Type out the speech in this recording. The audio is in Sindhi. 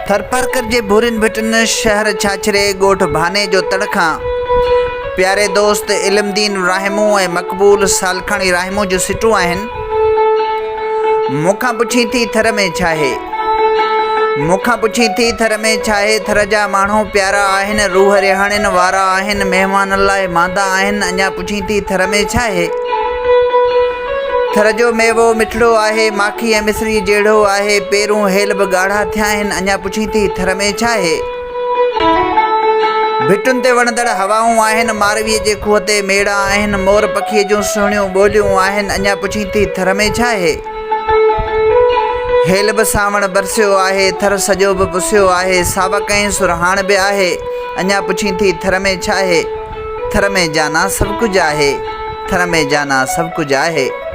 ٿرپارڪر جي ڀورين ڀٽن شهر ڇاڇري ڳوٺ ڀاني جو تڙ کان پياري دوست علم دين راهمون ۽ مقبول سالکاڻي راهمون جون سٽون آهن. مون کان پڇين ٿي ٿر ۾ ڇاهي؟ مون کان پڇين ٿي ٿر ۾ ڇاهي؟ ٿر جا ماڻهو پيارا آهن، روح رهاڻين وارا آهن، مهمانن لاء ماندا آهن، اڃا پڇين ٿي ٿر ۾ ڇاهي؟ ٿر جو ميوو مٺڙو آهي، ماکي ۽ مصري جهڙو آهي، پيرون هيل به ڳاڙها ٿيا آهن، اڃا پڇين ٿي ٿر ۾ ڇاهي؟ ڀٽن تي وڻندڙ هوائون آهن، مارويء جي کوهه تي ميڙا آهن، مور پکيء جون سهڻيون ٻوليون آهن، اڃا پڇين ٿي ٿر ۾ ڇا آهي؟ هيل به سانوڻ برسيو آهي، ٿر سڄو به پسيو آهي، ساوڪ ۽ سرهاڻ به آهي، اڃا پڇين ٿي ٿر ۾ ڇا آهي؟ ٿر ۾ جانا سڀ ڪجهه آهي، ٿر ۾ جانا سڀ ڪجهه آهي.